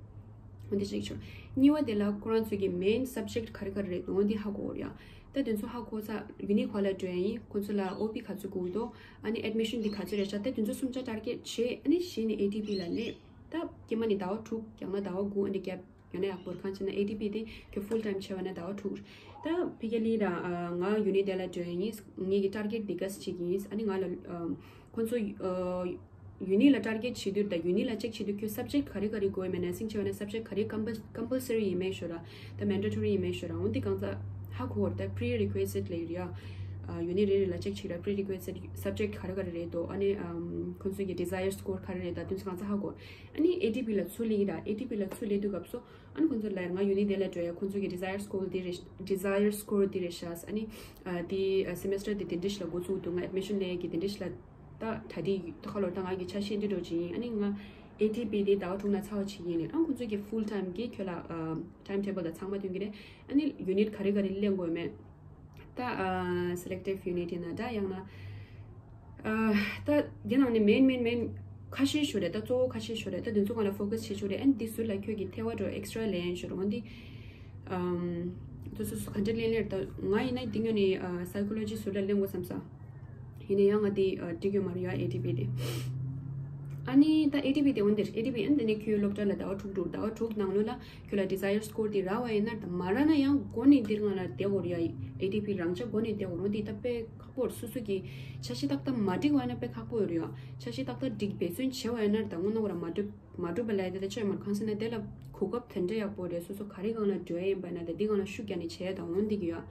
འོ་འདི་check་བྱེད། གཉིས་པ་དེ་ལ་ཁོ་རང་ཚོ་གི་main subject་ག་རེ་ག་རེ་རེད་འདུག་འོ་འདི་ཧ་གོ་དགོས་རེད་ཡ། ད་དེ་ཚོ་ཧ་གོ་ཚར། unit་ག་པ་ལ་འགྲོ་ཡ་ཡིན། ཁོ་ཚོ་ལ་ཨོ་པི་ག་ཚོད་དགོས་འདུག་ཨ་ནི་admission་འདི་ག་ཚོད་རེད་ཤག་ད་དེ་ཚོ་གསུམ་ཆ་target་བྱས། ཨ་ནི་གཞི་ནས་ཨེ་ཌི་པི་ལ་སླེབས། ད་སྐྱེས་མ་ནི་ཟླ་བ་དྲུག་ཡང་ན་ཟླ་བ་དགུ་ཨ་འདྲ་རྒྱབ་ཡོད་ན་ཡག་པོ་རེད། གང་བྱས་ན་ཨེ་ཌི་པི་དེ་ཁྱོད་full time་བྱས་པ་ན་ཟླ་བ་དྲུག་ད་ཕ་གི་ལ་ཡིན་ད་ང་unit་དེ་ལ་འགྲོ་ཡ་ཡིན། ངེད་ཀྱི་target་འདི་ག་ཞིག་ཡིན། ཨ་ནི་ང་ལ་ཁོང་ཚོ་unit་ལ་target་བྱེད་དུས་ད་unit་ལ་check་བྱེད་དུས་ཁྱོད་subject་ག་རེ་ག་རེ་དགོས་མེད་ན་nursing་བྱས་པ་ན་subject་ག་རེ་compul- compulsory་ཡིན་མེད་ཤོད་ར། ད་mandatory་ཡིན་མེད་ཤོད་ར། འོ་འདི་གང་ཚ་ཧ་གོ་བར་ད་prerequisite་ལ་ཡོད་ཡ། unit་རེ་རེ་ལ་check་བྱེད་ར། prerequisite subject་ག་རེ་ག་རེ་རེད་དོ། ཨ་ནི་ཁོང་ཚོ་གི་desired score་ག་རེ་རེད། ད་དེ་ཚོ་གང་ཚ་ཧ་གོ། ཨ་ནི་ཨེ་ཌི་པི་ལ་ཚུར་སླེབས་ར། ཨེ་ཌི་པི་ལ་ཚུར་སླེབས་དུས་སྐབས་སུ་ཨ་ནི་ཁོང་ཚོ་ལ་ང་unit་དེ་ལ་འགྲོ་ཡ། ཁོང་ཚོ་གི་desired score་འདི་རེད། desired score་འདི་རེད་ཤག་ཨ་ནི་ཨ་དེ་ཨ་semester་དེ་དེ་འདྲ་ཞིག་ལ་འགོ་བཙུགས་འདུག་ང་admission་ལེན་ཡ་གི་དེ་འདྲ་ཞིག་ལ་ད་གྲ་སྒྲིག་ད་ག་ལོར་ད་ང་གི་ཆ་ཤས་འདི་འགྲོ་ཅིག་ཡིན། ཨ་ནི་ང་ཨེ་ཌི་པི་དེ་ཟླ་བ་དྲུག་ནང་ཚར་བ་ཅིག་ཡིན་ལེ། ཨ་ཁོང་ཚོ་གི་full time་གི་ཁྱོད་ལ་ཨ་time table་དང་ཚང་མ་སྟོན་གི་རེད། ཨ་ནི་unit་ག་རེ་ག་རེ་ལེན་དགོས་མེད། ད་ཨ་selective unit་ཡིན་ན་འདྲ། ཡང་ན་ཨ་ད་འདི་ནང་ནས་main main main་ཁ་ཤས་ཤོད་རེད། ད་གཙོ་བོ་ཁ་ཤས་ཤོད་རེད། ད་འདི་ཚོ་སྒང་ལ་focus་བྱེད་ཆོག་རེད། ཨ་ནི་འདི་ཟུར་ལ་ཁྱོད་ཀྱི་ཐེ་བ་འགྲོ་extra་ལེན་ཤོད་རོགས། འདི་ཨམ་དུ་སོ་སོ་ག་འདྲ་ལེན་ལེར་ད་ང་ཡིན་ན་འདི་ངོས་ནས་ཨ་psychology་ཟུར་ལ་ལེན་དགོས་བསམ་ས། ཡིན་ན་ཡང་ང་འདི་ཨ་འགྲིག་ཡོད་མ་རེད་ཡ་ཨེ་ཌི་པི་དེ། ཨ་ནི་ད་ཨེ་ཌི་པི་དེ་འོན་ཏེ་ཨེ་ཌི་པི་ཨ་ནི་དེ་ནས་ཁྱོད་སློབ་གྲྭ་ལ་ཟླ་བ་དྲུག་འགྲོ། ཟླ་བ་དྲུག་ནང་ལོགས་ལ་ཁྱོད་ལ་desired score་དེ་རག་པ་ཡིན་ན། ད་མ་རག་ན་ཡང་འགོ་ནས་འདིར་ང་ལ་བསྡད་དགོས་རེད་ཡ། ཨེ་ཌི་པི་རང་ཆ་འགོ་ནས་བསྡད་དགོས་རེད། འདི་ད་དཔེ་ཁག་པོ་རེད། སོ་སོ་གི་འཆར་གཞི་ཏག་ཏག་མ་འགྲིག་པ་ཡིན་ན་དཔེ་ཁག་པོ་ཡོད་རེད་ཡ། འཆར་གཞི་ཏག་ཏག་འགྲིག་འབད་བརྩོན་བྱས་པ་ཡིན་ན། ད་དངོས་གནས་ཁོ་རང་མ་འགྲུབ་མ་འགྲུབ་པ་ལ་དེ་ད་ཆོས་མར་གང་ཟེར་ན་དེ་ལ་གོ་སྐབས་དེ་འདྲ་ཡག་པོ་རེད། སོ་སོ་ག་རེ་སྒང་ལ་འགྲོ་ཡ་ཡིན་པ་ན་ད་འདི་སྒང་ལ་ཤུགས་རྒྱག་ནས་བྱས་ཡ་ད་འོང་འདི་གི་ཡ།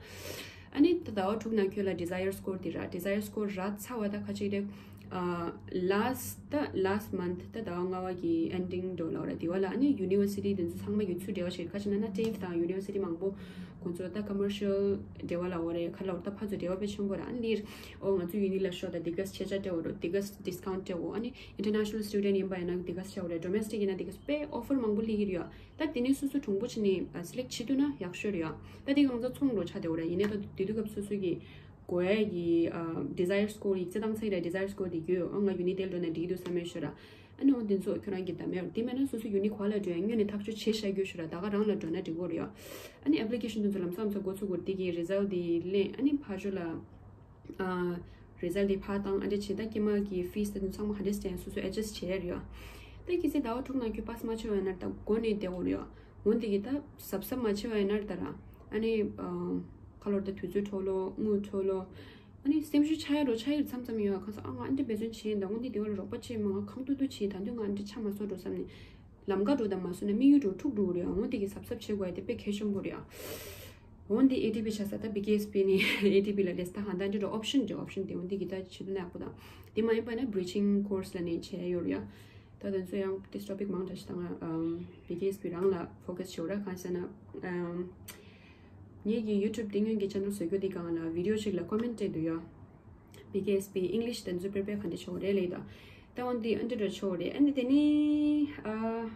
ཨ་ནི་ད་ཟླ་བ་དྲུག་ནང་ཁྱོད་ལ་desired score་དེ་རག desired score་རག་ཚར་བ་ད་ཁ་ཅིག་རེད། ཨ་last་ད་last month་ད་ཟླ་བ་ལྔ་པ་གི་ending་འགྲོ་ལབ་ར། དེ་བ་ལ་ཨ་ནི་university་དེ་ཚོ་ཚང་མ་གི་ཚུར་འབྲེལ་བ་བྱེད། ཁ་ཅིག་ན་ན་TAFE་དང་university་མང་པོ་ཁོང་ཚོ་ད་commercial་འབྲེལ་བ་ལབ་རེད། ག་ལབ་ད་ཕར་ཚུར་འབྲེལ་བ་དཔེ་ཆེན་པོ་ར། ཨ་ནི་ལིར་ཨོ་ང་ཚོ་uni་ལ་ཤོག་ད་འདི་ག་ཆེ་ཆ་སྤྲད་འོ་རོ། འདི་ག་discount་སྤྲད་འོ། ཨ་ནི་international student་ཡིན་པ་ཡིན་ན་འདི་ག་ཆེ་འོ་རེད། domestic་ཡིན་ན་འདི་ག་དཔེ་offer་མང་པོ་སླེབས་ཀྱི་རེད་ཡ། ད་དེ་ནས་སོ་སོ་གྲུང་པོ་བྱས་ནས་select་བྱེད་ཐུབ་ན་ཡག་ཤོས་རེད་ཡ། ད་དེ་གང་ཚ་ཚོང་འགྲོ་ཆགས་བསྡད་འོ་ར། ཡིན་ནའི་ད་དེ་དུས་སྐབས་སོ་སོ་གི་དགོས་ཡ་གི་ཨ་desired score་ཡིག་ཚད་བཏང་ཚར་ཡ་ར། desired score་དེ་ཡོད། ཨ་ང་uni་དེ་འགྲོ་ན་འགྲིག་འདུག་བསམ་ཡོད་ཤོད་ར། ཨ་ནི་འོ་དེ་ཚོ་ཁྱོད་རང་གི་ད་མེད་ར། དེ་མེད་ན་སོ་སོ་uni་ག་པ་ལ་འགྲོ་ཡ་སྔོན་ནས་ཐག་གཅོད་བྱས་བཞག་རྒྱུ་ཤོད་ར། ད་ག་རང་ལ་འགྲོ་ན་འགྲིག་གི་རེད་ཡ། ཨ་ནི་application་དེ་ཚོ་ལམ་སང་ལམ་སང་འགོ་ཚུགས་དགོས། དེ་གི་result་དེ་ལེན། ཨ་ནི་ཕར་ཕྱོགས་ལ་ཨ་result་དེ་ཕར་བཏང་། ཨ་འདྲ་བྱེད། ད་སྐྱེས་མ་གི་fees་དེ་ཚོ་ཚང་མ་ག་འདྲ་བྱས་སོ་སོ་adjust་བྱས་རེད་ཡ། ད་གལ་སྲིད་ཟླ་བ་དྲུག་ནང་ཁྱོད་pass་མ་བྱས་པ་ཡིན་ན་ད་འགོ་ནས་བསྡད་དགོས་རེད་ཡ། འོ་འདི་གི་ད་གཟབ་གཟབ་མ་བྱས་པ་ཡིན་ན་ད་ར། ཨ་ནི་ཨ་ག་ལབ་ར། ད་དུས་ཚོད་འཕྲོ་བརླག་དངུལ་འཕྲོ་བརླག་ཨ་ནི་སེམས་ཤུགས་ཆག་ཡ་རོ་ཆག་ཡ་མཚམས་མཚམས་ཡོད། གང་ཟག་ཨ་ང་ཨ་འདྲ་འབད་བརྩོན་བྱས་ཡིན། ད་འོ་འདི་དེ་བ་ལ་རོགས་པ་བྱས་མ་ང་གང་ཐུབ་ཐུབ་བྱས། ད་དུང་ང་ཨ་འདྲ་ཆགས་མ་སོང་འགྲོ་བསམ་ནས། ལམ་ཁ་འགྲོ་དང་མ་སོང་ན་དམིགས་ཡུལ་འགྲོ་འཁྲུག་འགྲོ་རེད་ཡ། འོ་འདི་གི་གཟབ་གཟབ་བྱེད་དགོས་ཡ་དེ་དཔེ་གལ་ཆེན་པོ་རེད་ཡ། འོ་འདི་ཨེ་ཌི་པི་ཆགས་ས་ད་བི་ཀེ་ཨེས་པི་ནི་ཨེ་ཌི་པི་ལ་ལས་ད་ཧ་ད་འདི་འགྲོ་option་འདི་option་དེ་འོ་འདི་གི་ད་བྱེད་ཐུབ་ན་ཡག་པོ་དང་། དེ་མ་ཡིན་པ་ན་bridging course་ལ་ནས་བྱས་ཡོད་རེད་ཡ། ད་དེ་ཚོ་ཡང་དེ་topic་མང་དྲགས་ཤིག་ད་ང་ཨམ་བི་ཀེ་ཨེས་པི་རང་ལ་focus་བྱེད་འོ་ར། གང་ཟེར་ན་ཨམ་ངེད་ཀྱི་YouTube་དེ་སྔོན་གྱི་channel་བཟོ་རྒྱུ་དེ་སྒང་ལ་video་ཞིག་ལ་comment་སྤྲད་འདུག་ཡ། བི་ཀེ་ཨེས་པི་English་དེ་ཚོ་prepare་ག་འདྲ་བྱེད་འོ་རེད་ལབ་ཡ། ད་ད་འོ་འདི་ཨ་འདྲ་འགྲོ་ཆོག་རེད། ཨ་ནི་དེ་ནི་ཨ་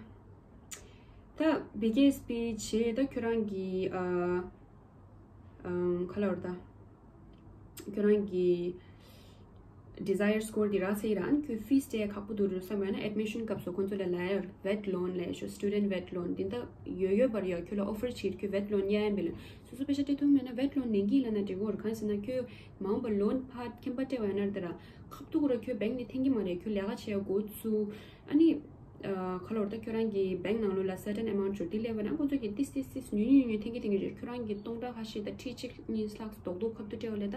ད་བི་ཀེ་ཨེས་པི་བྱས་ད་ཁྱོད་རང་གི་ཨ་ཨམ་ག་ལབ་ར། ད་ཁྱོད་རང་གི་desired score་དེ་རག་ཚར་ཡིན་ར། ཨ་ནི་ཁྱོད་fees་སྤྲད་ཁག་པོ་འདུག་རེད་བསམ་ཡོད་ན་admission་སྐབས་སུ་ཁོང་ཚོ་ལ་ལབ་ཡ། vet loan་ལབ་ཤོག student vet loan་དེ་འདྲ་ཡོད་ཡོད་པ་རེད་ཡ། ཁྱོད་ལ་offer་བྱེད། ཁྱོད་vet loan་གཡར་ཡ་ཡིན་པས་ལ་སོ་སོ་པེ་ཤ་སྤྲད་ཐུབ་མེད་ན་vet loan་ལེན་གྱི་ཡིན་ལབ་ན་འགྲིག་གི་རེད། གང་ཟེར་ན་ཁྱོད་མ་འོངས་པ་loan་ཕར་ཁྱིམ་པ་སྤྲད་པ་ཡིན་ན་དེ་ར་ཁག་ཐུག་ར། ཁྱོད་bank་ནས་འཐེན་གྱི་མ་རེད། ཁྱོད་ལས་ཀ་བྱེད་ཡ་འགོ་བཙུགས། ཨ་ནི་ཨ་ག་ལབ་ར། ད་ཁྱོད་རང་གི་bank་ནང་ལོགས་ལ་certain amount་འགྲོ་དེ་སླེབས་པ་ན་ཁོང་ཚོ་གིས་ཏིས་ཏིས་ཏིས་ཉུང་ཉུང་ཉུང་ཉུང་འཐེན་གྱི་འཐེན་གྱི་རེད། ཁྱོད་རང་གི་སྟོང་ཕྲག་ཁ་ཤས་དང་ཁྲི་གཅིག་གཉིས་ལྷག་རྡོག་རྡོག་ཁ་ཐུག་སྤྲད་པ་ལས་ད་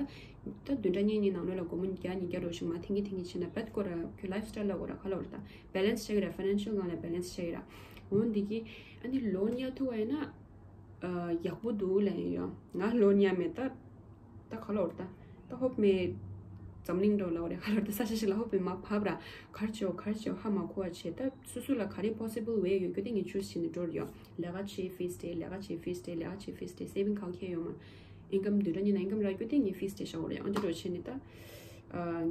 ད་བདུན་ཕྲག་གཉིས་གཉིས་ནང་ལོགས་ལ་སྒོར་མོ་བརྒྱ་ཉིས་བརྒྱ་འགྲོ་ཞིག་མར་འཐེན་གྱི་འཐེན་གྱི་བྱས་ན་བད་སྐོར་ར་ཁྱོད་lifestyle་ལ་གོ་ར་ག་ལབ་ར། ད་balance་བྱེད་ཀྱི་ར། financial་སྒང་ལ་balance་བྱེད་ཀྱི་ར། འོ་འདི་གི་ཨ་ནི་loan་གཡར་ཐུབ་པ་ཡིན་ན་ཨ་ཡག་པོ་འདུག་ལབ་ཡོད། ང་loan་གཡར་མེད་ད། ད་ག་ལབ་ར། ད་ད་ཧོབ་མེད་འཛམ་གླིང་འགྲོ་ལབ་རེད། ག་ལབ་ར། ད་ས་ཆ་ཞིག་ལ་ཧོབ་མེད་མར་བབས་ར། ག་རེ་བྱེད་འོ་ག་རེ་བྱེད་འོ་ཧ་མ་གོ་བ་བྱས། ད་སོ་སོ་ལ་ག་རེ་possible way་ཡོད་རྒྱུ་དེ་ངས་choose་བྱས་ནས་འགྲོ་ར་ཡོད། ལས་ཀ་བྱེད་fees་སྤྲད། ལས་ཀ་བྱེད་fees་སྤྲད། ལས་ཀ་བྱེད་fees་སྤྲད། saving་གང་ཁེལ་ཡོད་མ། income་བདུན་ཕྲག་གཉིས་ནང་income་རག་རྒྱུ་དེ་ངས་fees་སྤྲད་བཞག་འོ་རེད། ཨ་འདི་འགྲོ་བྱས་ནས་ད་ཨ་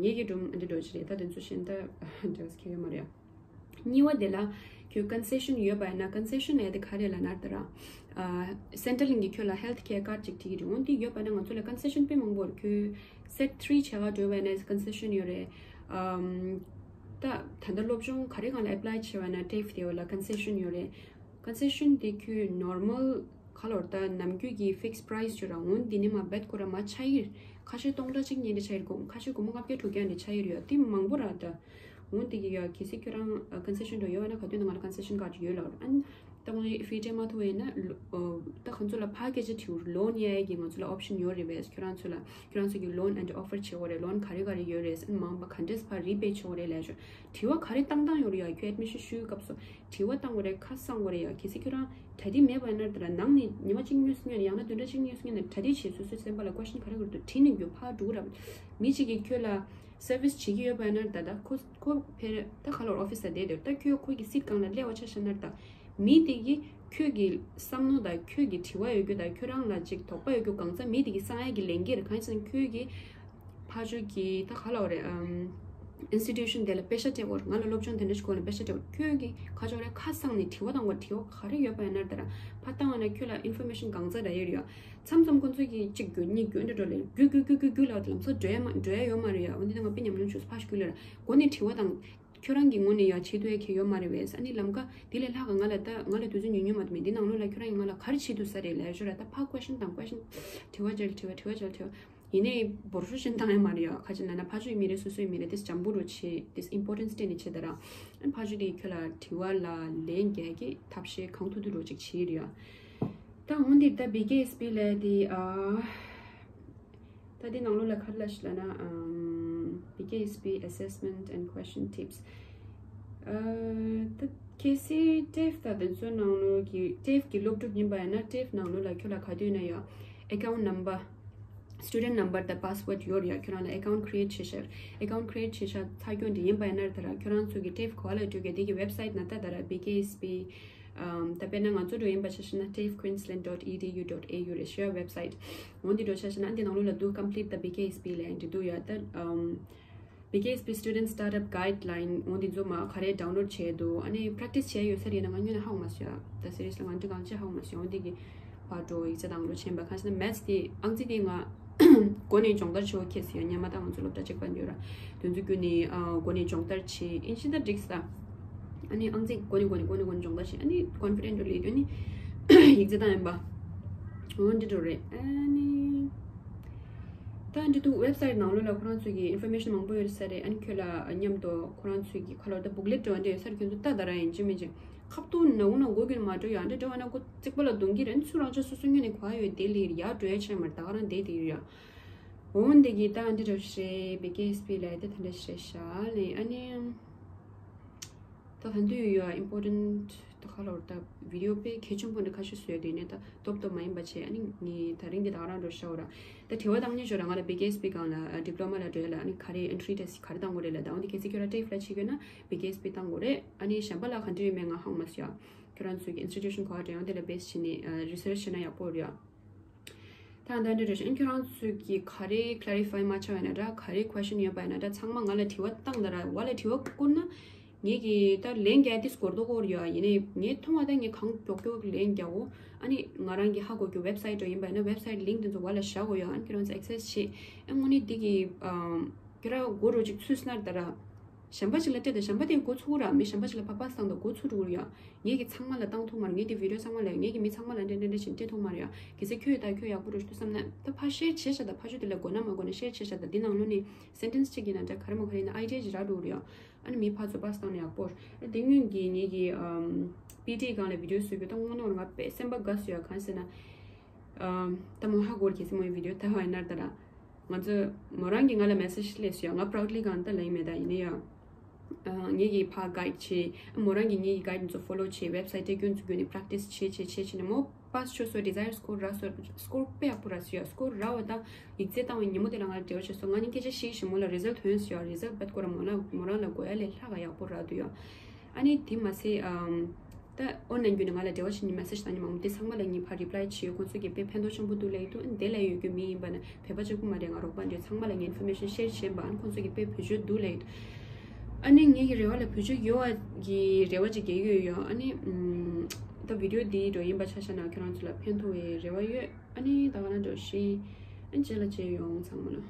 ངེད་ཀྱི་སྒྲུང་ཨ་འདི་འགྲོ་བྱས་རེད། ད་དེ་ཚོ་བྱས་ནས་ད་ཨ་འདྲ་ཁེལ་ཡོད་མ་རེད། གཉིས་པ་དེ་ལ་ ཁྱོད་concession ཡོད་པ་ཡིན་ན། concession ལབ་དེ་ག་རེ་ལབ་ན་ད་ར། ཨ་Centrelink གིས་ཁྱོད་ལ་health care card ཅིག་སྤྲད་ཀྱི་རེད། འོན་ཏེ་ཡོད་པ་ན་ང་ཚོ་ལ་concession དཔེ་མང་པོ་རེད། ཁྱོད་set three བྱེད་ག་འགྲོ་བ་ན་concession ཡོད་རེད། ཨམ། ད་ད་ལྟ་སློབ་སྦྱོང་ག་རེ་སྒང་ལ་apply བྱེད་པ་ན་TAFE དེ་བ་ལ་concession ཡོད་རེད། concession དེ་ཁྱོད་normal ག་ལོར་ད་ནམ་རྒྱུན་གྱི་fixed price ཅིག་ར། འོན་ཏེ་ནི་མ་རྦད་ཁོ་ར་མ་ཆགས་ཀྱི་རེད། ཁ་ཤས་སྟོང་ཕྲག་གཅིག་གཉིས་འདྲ་ཆགས་ཀྱི་རེད། ཁ་ཤས་སྒོར་མོ་ལྔ་བརྒྱ་དྲུག་བརྒྱ་འདྲ་ཆགས་ཀྱི་རེད་ཡ། དེ་མང་པོ་ར་ད། འོན་ཏེ་གི་ཡ་གལ་སྲིད་ཁྱོད་རང་concession འགྲོ་ཡོད་པ་ན་ག་དུས་ན་ང་ལ་concession card ཡོད་ལབ་ར། ཨན་ད་ཁོང་ཚོ་fee སྤྲད་མ་ཐུབ་པ་ཡིན་ན་ལོ་ཨོ་ད་ཁོང་ཚོ་ལ་ཕར་སྐད་ཆ་དྲིས། loan གཡར་ཡས་ཀྱི་ང་ཚོ་ལ་option ཡོད་རེད་པས། ཁྱོད་རང་ཚོ་ལ་ཁྱོད་རང་ཚོ་གི་loan and offer བྱེད་དགོས་རེད། loan ག་རེ་ག་རེ་ཡོད་རེད། ཨན་མང་པ་ག་འདྲས་ཕར་repay བྱེད་དགོས་རེད་ལབ་ཞོར་དྲི་བ་ག་རེ་བཏང་བཏང་ཡོད་རེད་ཡ། ཁྱོད་admission ཞུ་སྐབས་སུ་དྲི་བ་བཏང་དགོས་རེད། ཁ་གསང་དགོས་རེད་ཡ། གལ་སྲིད་ཁྱོད་རང་གྲ་སྒྲིག་མེད་པ་ཡིན་ན་ད་ར་ནང་ནས་ཉི་མ་གཅིག་སྔོན་སུ་སྔོན་ཡང་ན་བདུན་ཕྲག་གཅིག་སྔོན་སུ་སྔོན་ནས་གྲ་སྒྲིག་བྱེད། སོ་སོའི་སེམས་པ་ལ་question ག་རེ་ག་རེ་འདུག་དྲིས་ནས་རྒྱུ་ཕར་འགྲོ་གི་ར། མི་གཅིག་གིས་ཁྱོད་ལ་service བྱེད་ཀྱི་ཡོད་པ་ཡིན་ན་ད་ལྟ་ཁོ་ཁོ་ཕེ་ད་ག་ལོར་office ལ་བསྡད་འདུག་ད་ཁྱོད་ཁོ་གི་seat སྒང་ལ་སླེབས་པ་ཆ་བཞག་ན་ད་མི་དེ་གིས་ཁྱོད་ཀྱི་བསམ་མནོ་དང་ཁྱོད་ཀྱི་དྲི་བ་ཡོད་རྒྱུ་དང་ཁྱོད་རང་ལ་ཅིག་དོགས་པ་ཡོད་རྒྱུ་གང་ཚ་མི་དེ་གིས་གསང་ཡ་གི་ལས་འགན་རེད། གང་ཡིན་ཟེར་ན་ཁྱོད་ཀྱི་ཕར་ཕྱོགས་ཀྱི་ད་ག་ལབ་རེད། ཨམ། institution དེ་ལ་པེ་ཤ་སྤྲད་དགོས། ང་ལ་སློབ་སྦྱོང་དེ་འདྲ་ཞིག་དགོས་ན་པེ་ཤ་སྤྲད་དགོས། ཁྱོད་ཀྱིས་ཁ་ཕྱོགས་རེ་ཁ་གསང་ནས་དྲི་བ་བཏང་དགོས། དྲི་བ་ག་རེ་ཡོད་པ་ཡིན་ན་ད་ར་ཕར་བཏང་བ་ན་ཁྱོད་ལ་information གང་ཚ་ར་ཡོད་རེད་ཡ། མཚམས་མཚམས་ཁོང་ཚོ་གིས་གཅིག་རྒྱུ་གཉིས་རྒྱུ་འདྲ་འགྲོ་ལེ་རྒྱུ་རྒྱུ་རྒྱུ་རྒྱུ་རྒྱུ་ལབ་དེ་ལམ་སང་འགྲོ་ཡ་མ་འགྲོ་ཡ་ཡོད་མ་རེད་ཡ། འོན་ཏེ་ད་ང་དཔེ་ཉམས་མྱོང་བྱུང་སོང་། ཕར་ཞིག་རྒྱུ་ལ་ར་མགོ་ནས་དྲི་བ་དང་། ཁྱོད་རང་གི་ངོས་ནས་ཡ་བྱེད་ཐུབ་ཡ་གི་ཡོད་མ་རེད་པས། ཨ་ནི་ལམ་ཀ་དེ་ལས་ལྷག་ག་ང་ལ་ད་ང་ལ་དུས་ཚོད་ཉུང་ཉུང་མ་གཏོགས་མེད། འདི་ནང་ལོགས་ལ་ཁྱོད་རང་གིས་ང་ལ་ག་རེ་བྱེད་ཐུབ་ས་རེད་ལབ་ཞོར་ར། ད་ཕར་question དང་question དྲི་བ་འཇལ་དྲི་བ་དྲི་བ་འཇལ་དྲི་བ། ཡིན་ནའི་འབོར་ཤོག་ཤིན་ཐང་ཡ་མ་རེད་ཡ། ཁ་ཅིག་ན་ན་ཕར་ཕྱོགས་ཡི་མི་རེད་སོ་སོའི་མི་རེད། དེ་འཇམ་པོ་རུ་བྱེད། དེ་importance སྤྲད་ནས་བྱེད་ད་ར། ཨ་ནི་ཕར་ཕྱོགས་དེ་ཁྱོད་ལ་དྲི་བ་ལ་ལན་རྒྱག་གི་ཐབས་ཤེས་གང་ཐུབ་ཐུབ་རུ་ཅིག་བྱེད་རེད་ཡ། ད་འོན་ཏེ་ད་བི་ཀེ་ཨེས་པི་ལབ་དེ་ཨ། ད་དེ་ནང་ལོགས་ལ་ག་རེ་ལབ་ཤག་ལབ་ན། ཨམ། བི་ཀེ་ཨེས་པི assessment and question tips. ཨ། ད་གལ་སྲིད་ཊེབ་ད་དེ་ཚོའི་ནང་ལོགས་ཀྱི་ཊེབ་ཀྱི་སློབ་ཕྲུག་ཡིན་པ་ཡིན་ན་ཊེབ་ནང་ལོགས་ལ་ཁྱོད་ལ་ག་དུས་ན་ཡ་account number, student number དང་password ཡོད་རེད་ཡ། ཁྱོད་རང་ལ་account create བྱེད་ཤག account create བྱེད་ཤག་ཚར་རྒྱུ་འདི་ཡིན་པ་ཡིན་ན་ད་ར་ཁྱོད་རང་ཚོ་གི་ཊེབ་ག་པ་ལ་འགྲོ་གི། དེ་གི་website ནང་ད་ད་ར་བི་ཀེ་ཨེས་པི། ཨམ། ད་དཔེར་ན་ང་ཚོ་འགྲོ་ཡིན་པ་ཆ་བཞག་ན་tafe queensland dot edu dot au རེད་ཤག website། འོ་འདི་འགྲོ་ཆ་བཞག་ན་འདི་ནང་ལོགས་ལ་འདུག complete the བི་ཀེ་ཨེས་པི་ལབ་འདི་འདུག་ཡ། ད་ཨམ། བི་ཀེ་ཨེས་པི student startup guideline འོ་འདི་ཚོ་མ་ག་རེ་download བྱས་འདུག་ཨ་ནི་practice བྱས་ཡོད་ས་རེད་ན། ང་སྔོན་ནས་ཧ་གོ་མ་སོང་ཡ། ད་seriously ང་འདི་གང་ཅི་ཧ་གོ་མ་སོང་། འོ་འདི་གི་ཕར་འགྲོ་ཡིག་ཚད་དང་ལོ་ཆེན་པ་གང་ཞིག་ན་maths དེ་ཨང་རྩིས་དེ་ང་འགོ་ནས་སྦྱོང་བརྡར་བྱེད་དགོས་ཁེལ་སོང་ཡ། སྔོན་མ་ད་ང་ཚོ་སློབ་གྲྭ་གཅིག་པ་འདི་ཡོད་ར། དེ་ཚོ་བརྒྱུད་ནས་ཨ་འགོ་ནས་སྦྱོང་བརྡར་བྱེད་ཡིན་ཕྱིན་ད་འགྲིག་ས། ཨ་ནི་ཨང་རྩིས་འགོ་ནས་འགོ་ནས་འགོ་ནས་འགོ་ནས་སྦྱོང་བརྡར་བྱེད། ཨ་ནི་confident འགྲོ་ལེ་དུས་ནི་ཡིག་ཚད་དང་ཡིན་པ། འོ་འདི་འགྲོ་རེད། ཨ་ནི་ད་འདི་འདུག website ནང་ལོགས་ལ་ཁོ་རང་ཚོ་གི་information མང་པོ་ཡོད་ས་རེད། ཨ་ནི་ཁྱོད་ལ་མཉམ་དུ་ཁོ་རང་ཚོ་གི་ཁ་ལོ་ད་booklet འདྲ་བ་འདྲ་ཡོད་ས་རེད། ཁྱོད་ཚོ་ལྟ་ད་ར་ཡིན་གཅིག་མིན་གཅིག་ཁ་ཐུག་ན་འུ་ན་མགོ་རྒྱུ་མ་འགྲོ་ཡ། འདྲ་འདྲ་བ་ན་མགོ་གཅིག་པ་ལ་གདོང་གི་རེད། ཚུར་རང་ཅག་སོ་སོ་ངོས་ནས་གོ་ཡ་ཡོད་དེ་ལིར་ཡར་འགྲོ་ཡ་ཆ་མར་ད་ག་རང་བསྡད་དེ་ཡོད་ཡ། འོ་འདི་གི་ད་འདི་འདྲ་ཞིག་རེད། བི་ཀེ་ཨེས་པི་ལབ་ཡ་དེ་ད་འདྲ་ཞིག་རེད་ཤག་ལེ། ཨ་ནི་ད་ད་འདི་ཡོད་ཡ་important ད་ག་ལོར་ད་video དཔེ་གལ་ཆེན་པོ་འདྲ་ཁ་ཤས་བཟོས་དེ་ནས་ད་ཏོབ་ཏོབ་མ་ཡིན་པ་བྱས། ཨ་ནི་ངས་ད་རིང་གི་ད་ག་རང་འགྲོ་ཤག་འོ་ར། ད་དྲི་བ་བཏང་ཉེ་ཞོར་ང་ལ་བི་ཀེ་ཨེས་པི་སྒང་ལ་diploma ལ་འགྲོ་ཡ་ལ་ཨ་ནི་ག་རེ་entry test ག་རེ་བཏང་དགོས་རེད་ལ། ད་འོ་འདི་གལ་སྲིད་ཁྱོད་ར་ཊེབ་ལ་ཕྱིན་ཡོད་ན་བི་ཀེ་ཨེས་པི་བཏང་དགོས་རེད། ཨ་ནི་གཞན་པ་ལ་ག་འདྲ་ཡོད་མེད་ང་ཧ་གོ་མ་སོང་ཡ། ཁྱོད་རང་ཚོའི་གི་institution ག་བ་འགྲོ་ཡང་དེ་ལ་base བྱས་ནས་research བྱས་ན་ཡག་པོ་རེད་ཡ། ད་ད་འདྲ་རེད་ཤག་ཁྱོད་རང་ཚོས་ཀྱི་ག་རེ་clarify མ་ཆགས་ཡོད་ན་འདྲ། ག་རེ་question ཡོད་པ་ཡིན་ན་འདྲ། ཚང་མ་ང་ལ་དྲི་བ་བཏང་ད་ར། བ་ལ་དྲི་བ་བསྐུར་ན་ངས་ཀྱི་ད་ལན་རྒྱག་དེ་སྐོར་དོ་སྐོར་ཡོད། ཡིན་ནའི་ངས་མཐོང་བ་ད་ངས་གང་མགྱོགས་མགྱོགས་ལན་རྒྱག་འོ། ཨ་ནི་ང་རང་གི་ཧ་གོ་རྒྱུ་website འདྲ་ཡིན་པ་ཡིན་ན་website link དེ་ཚོ་བ་ལ་བཞག་འོ་ཡོད། ཨ་ནི་ཁྱོད་རང་ཚོ་access བྱེད། ཨ་དངོས་གནས་འདི་གི་ཨམ་ཁྱོད་རང་མགོ་རོ་ཅིག་ཚུད་སོང་ན་ད་ར། གཞན་པ་ཅིག་ལ་སྤྲད་དང་། གཞན་པ་དེ་མགོ་ཚུགས་ར། མི་གཞན་པ་ཅིག་ལ་ཕར་པ་སང་དང་མགོ་ཚུགས་འགྲོ་གི་རེད་ཡ། ངེད་ཀྱི་ཚང་མ་ལ་བཏང་ཐུབ་མ་རེད། ངེད་ཀྱི་video ཚང་མ་ལ། ངེད་ཀྱི་མི་ཚང་མ་ལ་འདྲ་འདྲ་འདྲ་བྱས་སྤྲད་ཐུབ་མ་རེད་ཡ། གལ་སྲིད་ཁྱོད་ད་ཁྱོད་ཡག་པོ་རེད་ཤག་འདུག་བསམ་ན་ད་ཕར་share བྱས་ཤག་ད་ཕར་ཚུར་དེ་ལ་དགོས་ན་མ་དགོས་ན་share བྱས་ཤག་ད་འདི་ནང་ལོགས་ནས་sentence གཅིག་གི་ནང་འདྲ་ག་རེ་མ་ག་རེ་ཡིན་ན་idea ཅིག་རག་འགྲོ་གི་རེད་ཡ། ཨ་ནི་མི་ཕར་ཚུར་པ་སང་ན་ཡག་པོ་རེད། དེ་སྔོན་གྱི་ངེད་ཀྱི་ཨམ་པི་ཊི་སྒང་ལ་video བཟོ་རྒྱུ་ད་དངོས་གནས་ང་དཔེ་སེམས་པ་དགའ་སོང་ཡ། གང་ཟེར་ན། ཨམ་ད་མོ་ཧ་གོ་ར། གལ་སྲིད་མོ་ཡི་video ལྟ་བ་ཡིན་ན་ད་ར། ང་ཚོ་མོ་རང་གིས་ང་ལ་message སླེབས་སོང་ཡ། ང་proudly སྒང་ད་ལབ་ཡིན་མེད་ད། ཡིན་ནའི་ཡ། ཨ་ངེད་ཀྱིས་ཕར་guide བྱེད། མོ་རང་གིས་ངེད་ཀྱི་guide ཚོ་follow བྱེད། website དེ་སྐྱོན་ཚུལ་བརྒྱུད་ནས་practice བྱེད་བྱེད་བྱེད་བྱེད་ནས་མོ་pass ཆོག་སོང་། desired score རག་སོང་། score དཔེ་ཡག་པོ་རག་སོང་ཡ། score རག་པ་དང་ཡིག་ཚད་བཏང་བའི་ཉིན་མོ་དེ་ལ་ང་ལ་འབྲེལ་བ་བྱས་སོང་། ང་ནི་སྐད་ཆ་བཤད་བཞིན་མོ་ལ་result ཐོན་སོང་ཡ། result རྦད་ཁོ་ར་མོ་ལ་མོ་རང་ལ་དགོས་ཡ་ལས་ལྷག་ག་ཡག་པོ་རག་འདུག་ཡ། ཨ་ནི་དེ་མ་ཟད་ཨམ། ད་online བརྒྱུད་ནས་ང་ལ་འབྲེལ་བ་བྱེད་མཁན་message བཏང་མཁན་མང་པོ་དེ་ཚང་མ་ལ་ངས་ཕར་reply བྱས་ཡོད། ཁོང་ཚོ་གིས་དཔེ་ཕན་ཐོགས་ཆེན་པོ་འདུག་ལབ་ཀྱི་འདུག་ཨ་ནི་དེ་ལ་ཡོད་རྒྱུ་མི་ཡིན་པ་ན་བོད་པ་གཅིག་པུ་མ་རེད། ང་རོགས་པ་འདི་ཚང་མ་ལ་ངས་information share བྱས་པ། ཨ་ནི་ཁོང་ཚོ་གིས་དཔེ་བེད་སྤྱོད་འདུག་ལབ་ཀྱི་འདུག་ཨ་ནི་ངེད་ཀྱི་རེ་བ་ལ་བུ་ཆུང་ཡོད་པ་གི་རེ་བ་ཅིག་རྒྱག་གི་ཡོད། ཨ་ནི་ཨམ། ད་video་འདི་འགྲོ་ཡིན་པ་ཆ་བཞག་ན་ཁྱོད་རང་ཚོ་ལ་ཕན་ཐོགས་པའི་རེ་བ་ཡོད། ཨ་ནི་ད་ག་ན་འགྲོ་ཤེས། ཨ་ནི་རྗེས་ལ་མཇལ་ཡོང་ཚང་མ་ལ།